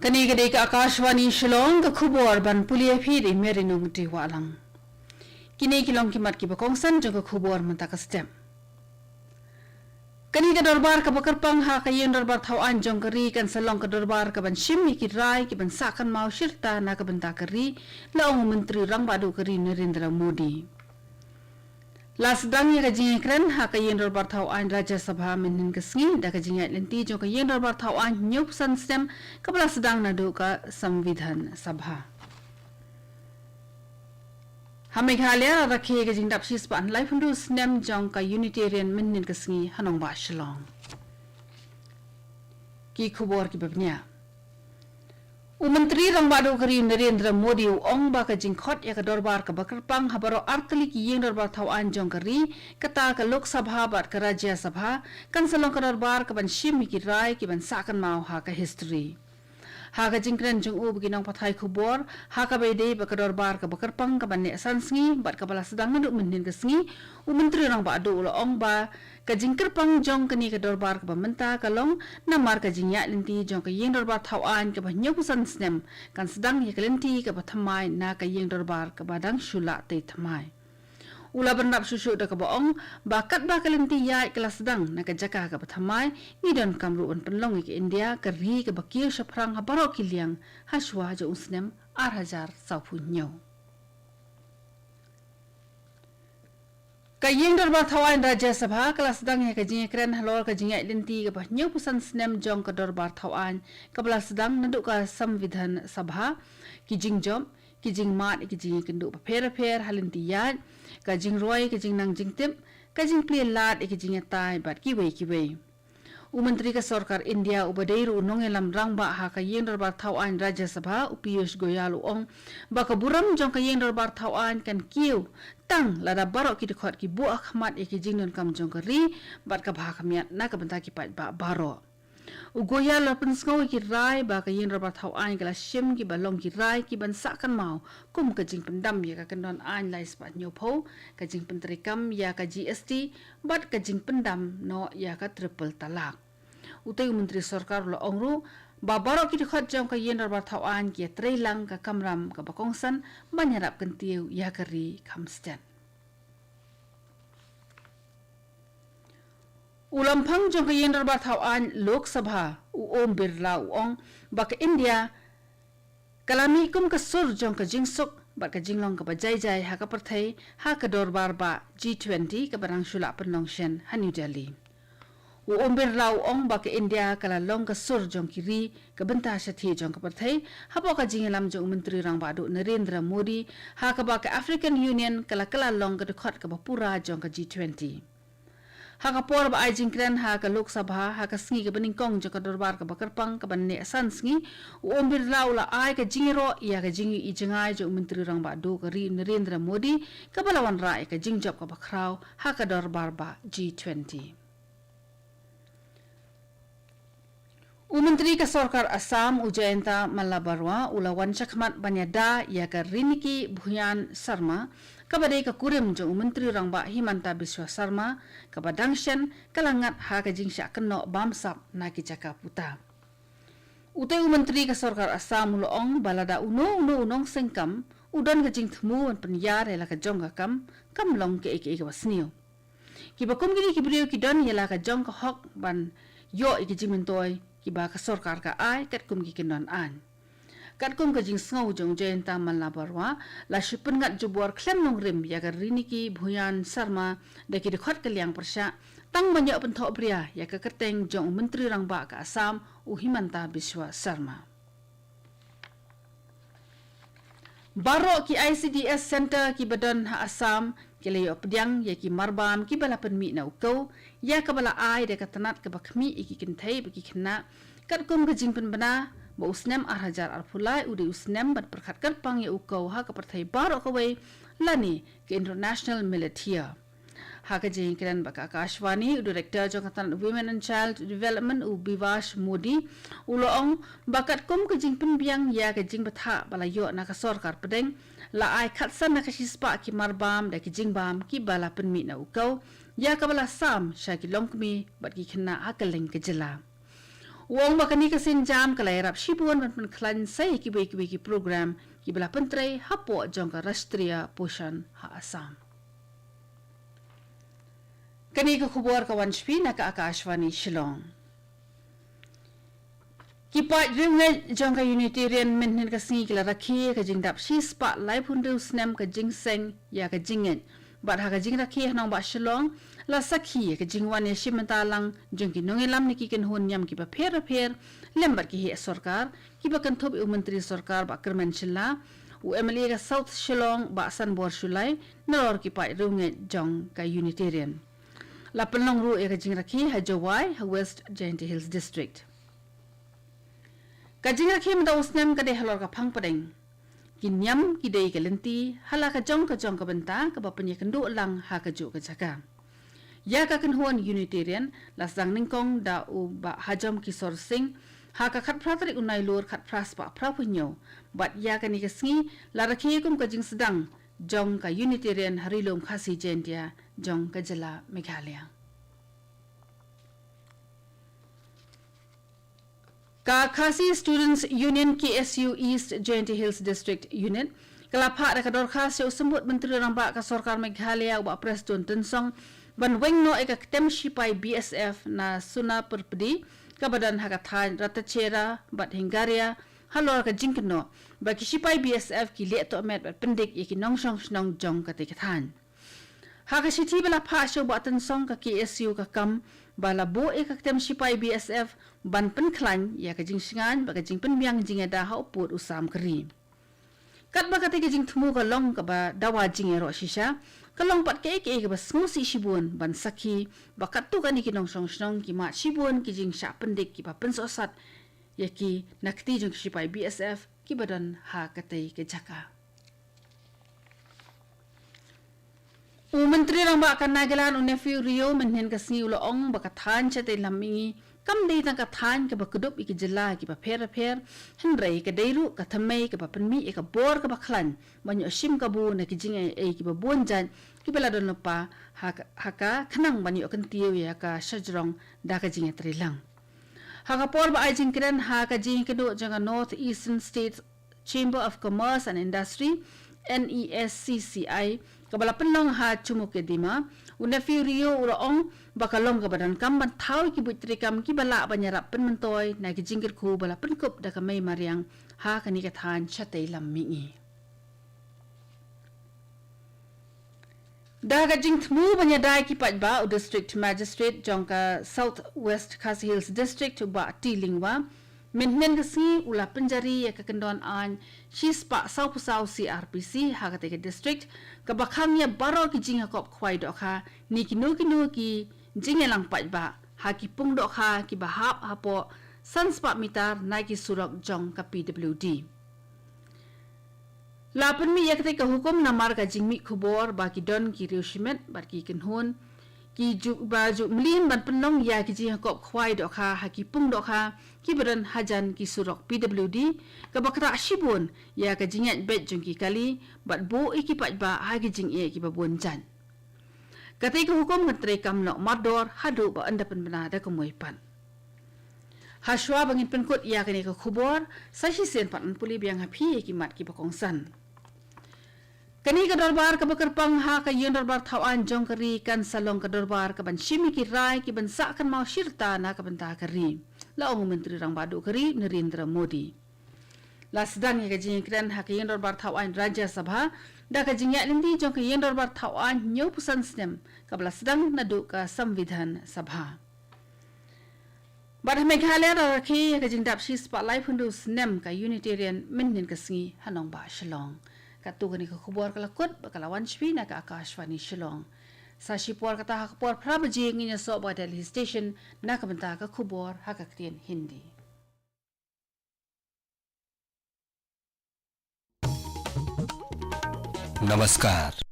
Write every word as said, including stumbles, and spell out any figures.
Kane ka dei ka Akashvani Shillong, ka khubor ban pule ïa phi da i Mary Nongti Wahlang. Kine ki long ki mat kiba kongsan jong ka khubor mynta ka step. Kane ka dorbar kaba kyrpang ha ka ïing dorbar thaw aiñ jong ka ri kan sa long ka dorbar kaban shim ïa ki rai kiban sah kynmaw shirta na ka bynta ka ri, la ong u Myntri Rangbah Duh ka ri Narendra Modi. La sdang ïa ka jingïakren ha ka ïing dorbar thaw aiñ Rajya Sabha mynhynnin ka sngi da ka jingïaid lynti jong ka ïing dorbar thaw aiñ hynñiewphew san snem kaba la sdang naduh ka Samvidhan Sabha. Ha Meghalaya la rakhe ka jingdap shispah laiphew hynriew snem jong ka Unitarian mynhynnin ka sngi ha nongbah Shillong. Ki khubor kiba bniah. U Myntri Rangbah Duh ka ri Narendra Modi u ong ba ka jingkhot ïa ka dorbar kaba kyrpang ha baroh artylli ki ïing dorbar thaw aiñ jong ka ri, kata ka Lok Sabha bad ka Rajya Sabha, kan sa long ka dorbar kaban shim ïa ki rai kiban sah kynmaw ha ka history. Ha ka jingkren jong u bad ki nongpathai khubor ha kaba ïadei bad ka dorbar kaba kyrpang kaban neh san sngi bad kaba la sdang naduh mynhynnin ka sngi, u Myntri Rangbah Duh u la ong ba ka jingkyrpang jong kane ka dorbar kaba mynta ka long namar ka jingïaid lynti jong ka ïing dorbar thaw aiñ kaba hynñiewphew san snem kan sdang ïa ka lynti kaba thymmai na ka ïing dorbar kaba dang shu lah tei thymmai. U la bynrap shuh shuh da kaba ong ba katba ka lynti ïaid ka la sdang na ka jaka kaba thymmai, ngi donkam ruh ban pynlong ïa ka India ka ri kaba kiew shaphrang ha baroh ki liang ha shuwa jong u snem ar hajar sawphew hynñiew. Ka ïing dorbar thaw aiñ Rajya Sabha ka la sdang ïa ka jingïakren halor ka jingïaid lynti kaba hynñiewphew san snem jong ka dorbar thaw aiñ kaba la sdang naduh ka Samvidhan Sabha, ki jingjop, ki jingmad ïa ki jingïakynduh bapher bapher ha lynti ïaid, ka jingroi ïa ka jingnang jingtip, ka jingplie lad ïa ka jingïatai bad kiwei kiwei. U Myntri ka Sorkar India uba dei ruh u nongïalam rangbah ha ka ïing dorbar thaw aiñ Rajya Sabha, u Piyush Goyal u ong ba ka burom jong ka ïing dorbar thaw aiñ kan kiew tang lada baroh ki dkhot ki buh ha khmat ïa ki jingdonkam jong ka ri bad ka bha ka miat na ka bynta ki paidbah baroh. U Goyal u la pynsngew ïa ki rai ba ka ïing dorbar thaw aiñ ka la shim kiba long ki rai kiban sah kynmaw kum ka jingpyndam ïa ka kyndon aiñ lai spah hynñiewphew, ka jingpyntreikam ïa ka G S T bad ka jingpyndam noh ïa ka triple talaq. Utei u Myntri Sorkar u la ong ruh ba baroh ki dkhot jong ka ïing dorbar thaw aiñ ki ïatreilang ka kamram kaba kongsan ban ïarap kyntiew ïa ka ri kham stet. U lamphang jong ka ïing dorbar thaw aiñ Lok Sabha, u Om Birla u ong ba ka India ka la mih kum ka sur jong ka jingsuk bad ka jinglong kaba jai jai ha ka pyrthei ha ka dorbar bah G twenty kaba dang shu lah pynlong shen ha New Delhi. U Om Birla u ong ba ka India ka la long ka sur jong ki ri ka bynta shathie jong ka pyrthei, hapoh ka jingïalam jong u Myntri Rangbah Duh Narendra Modi ha kaba ka African Union ka la kylla long ka dkhot kaba pura jong ka G twenty. Ha ka por ba ai jingkren ha ka Lok Sabha ha ka sngi kaba nyngkong jong ka dorbar kaba kyrpang kaban neh san sngi, u Om Birla u la ai ka jingïaroh ïa ka jingïohi jngai jong u Myntri Rangbah Duh ka ri Narendra Modi kaba la wanrah ïa ka jingjop kaba khraw ha ka dorbar bah G twenty. U Myntri ka Sorkar Assam, u Jayanta Malla Barua, u la wan shakhmat ban ïada ïa ka Riniki Bhuyan Sharma, kaba dei ka kurim jong u Myntri Rangbah Himanta Biswa Sharma, kaba dang shen ka la ngat ha ka jingshah kynnoh bamsap na ki jaka puta. Utei u Myntri ka Sorkar Assam u la ong ba lada uno uno u nongseng kam u don ka jingthmu ban pynïar ïa la ka jong ka kam, kam long kaei kaei kaba sniew. Kiba kum kine ki briew ki don ïa la ka jong ka hok ban ïoh ïa ki jingmyntoi kiba ka sorkar ka ai katkum ki kyndon aiñ. Katkum ka jingsngew jong u Jayanta Malla Barua, la shu pynngat jubor khlem nongrim ïa ka Riniki Bhuyan Sharma da ki dkhot ka liang pyrshah, tang ban ïoh pynthohbria ïa ka kyrteng jong u Myntri Rangbah ka Assam, u Himanta Biswa Sharma. Baroh ki I C D S Centre kiba don ha Assam ki la ïoh pdiang ïa ki marbam kiba la pynmih na u kew, ïa kaba la ai da ka tnat kaba khmih ïa ki kynthei bad ki khynnah, katkum ka jingpynbna ba u snem ar hajar arphew lai u dei u snem ban pyrkhat kyrpang ïa u kew ha ka pyrthei baroh kawei, lane ka International Millet Year. Ha ka jingkren bad ka Akashvani, u Director jong ka tnat Women and Child Development, u Bivash Modi, u la ong ba katkum ka jingpynbiang ïa ka jingbthah ba la ïoh na ka sorkar pdeng, la ai khatsan na ka shispah ki marbam da ki jingbam kiba la pynmih na u kew, ïa kaba la sam sha ki longkmie bad ki khynnah ha kylleng ka jylla. U ong ba kane ka sienjam ka la ïarap shibun ban pynkhlaiñ sa ïa kiwei kiwei ki program kiba la pyntrei hapoh jong ka Rashtriya Poshan ha Assam. Kane ka khubor ka wan sha phi na ka Akashvani Shillong. Ki paid riewngeit jong ka Unitarian mynhynnin ka sngi ki la rakhe ka jingdap shispah laiphew hynriew snem ka jingseng ïa ka jingngeit. Bad ha ka jingrakhe ha nongbah Shillong, la sakhi ïa ka jingwan ïashim bynta lang jong ki nongïalam ne ki kynhun niam kiba pher bapher, lem bad ki heh sorkar, kiba kynthup ïa u Myntri Sorkar Bah Kyrmen Shylla, u M L A ka South Shillong Bah Sanbor Shullai, nalor ki paid riewngeit jong ka Unitarian. La pynlong ruh ïa ka jingrakhe ha Jowai, ha West Jaintia Hills District. Ka jingrakhe mynta u snem ka dei halor ka phang pdeng. Ki niam ki dei ka lynti ha la ka jong ka jong ka bynta kaba pynïakynduh lang ha kajuh ka jaka. Ïa ka kynhun Unitarian la sdang nyngkong da u Bah Hajom Kisor Singh ha ka khatphra tarik u Nailur khatphra spah phraphew hynñiew, bad ïa kane ka sngi la rakhe kum ka jingsdang jong ka Unitarian ha Ri Lum Khasi Jaintia jong ka jylla Meghalaya. Ka Khasi Students Union, K S U East Jaintia Hills District Unit ka la phah da ka dorkhas sha u Symbud Myntri Rangbah ka Sorkar Meghalaya u Bah Prestone Tynsong ban weng noh ïa ka ktem shipai B S F na Sunapirpdi kaba don ha ka thaiñ Rattachera bad Hingaria, halor ka jingkynnoh ba ki shipai B S F ki leh tohmet bad pyndik ïa ki nongshong shnong jong katei ka thaiñ. Ha ka shithi ba la phah sha u Bah Tynsong, ka K S U ka kam ba la buh ïa ka ktem shipai B S F ban pynkhlaiñ ïa ka jingshngaiñ bad ka jingpynbiang jingïada ha u pud u sam ka ri. Katba katei ka jingthmu ka long kaba dawa jingïaroh shisha, ka long pat kaei kaei kaba sngewsih shibun ban sakhi ba katto katne ki nongshong shnong ki mad shibun ki jingshah pyndik kiba pynsohsat ïa ki na kti jong ki shipai B S F kiba don ha katei ka jaka. U Myntri Rangbah ka Nagaland, u Neiphiu Rio, mynhynnin ka sngi u la ong ba ka thaiñ Shatei Lam Mihngi kam dei tang ka thaiñ kaba kdup ïa ki jylla kiba pher bapher, hynrei ka dei ruh ka thymmei kaba pynmih ïa ka bor kaba khlaiñ ban ïoh shim kabu na ki jingaiei kiba bun jait kiba la don lypa ha ka, ha ka khnang ban ïoh kyntiew ïa ka shajrong da ka jingïatreilang. Ha ka por ba ai jingkren ha ka jingïakynduh jong ka North Eastern States Chamber of Commerce and Industry, N E S C C I, kaba la pynlong ha Chumukedima, u Neiphiu Rio u la ong ba ka long kaba donkam ban thaw ïa ki buit treikam kiba lah ban ïarap pynmyntoi na ki jingkyrkhu ba la pynkup da ka mei mariang ha kane ka thaiñ Shatei Lam Mihngi. Da ka jingthmu ban ïada ïa ki paidbah, u District Magistrate jong ka South West Khasi Hills District, u Bah T Lyngwa, mynhynnin ka sngi u la pynjari ïa ka kyndon aiñ shispah sawphew saw C R P C ha katei ka district, kaba khang ïa baroh ki jingïakop khwai dohkha ne kino kino ki jingïalang paidbah ha ki pung dohkha kiba hap hapoh san spah mitar na ki surok jong ka P W D. La pynmih ïa katei ka hukum namar ka jingmih khubor ba ki don ki riewshimet bad ki kynhun ki ju, ba ju mlien ban pynlong ïa ki jingïakop khwai dohkha ha ki pung dohkha kiba don hajan ki surok P W D, kaba ktah shibun ïa ka jingïaid beit jong ki kali bad buh ïa ki paidbah ha ki jingeh kiba bun jait. Katei ka hukum kan treikam noh mardor haduh ba yn da pynbna da ka mui pat. Hashwa ba ngin pynkut ïa kane ka khubor, sa shisien pat ngan pule biang ha phi ïa ki mat kiba kongsan. Kane ka dorbar kaba kyrpang ha ka ïing dorbar thawaiñ jong ka ri kan sa long ka dorbar kaban shim ïa ki rai kiban sah kynmaw shirta na ka bynta ka ri, la ong u Myntri Rangbah Duh ka ri, Narendra Modi. La sdang ïa ka jingïakren ha ka ïing dorbar thawaiñ Rajya Sabha da ka jingïaid lynti jong ka ïing dorbar thawaiñ hynñiewphew san snem kaba la sdang naduh ka Samvidhan Sabha. Bad ha Meghalaya la rakhe ïa ka jingdap shispah laiphew hynriew snem ka Unitarian mynhynnin ka sngi ha nongbah Shillong. Katto kane ka khubor ka la kut bad ka la wan sha phi na ka Akashvani Shillong. Sa shipor kata ha ka por phra baje ngin ïasoh bad ka Delhi Station na ka bynta ka khubor ha ka ktien Hindi. नमस्कार।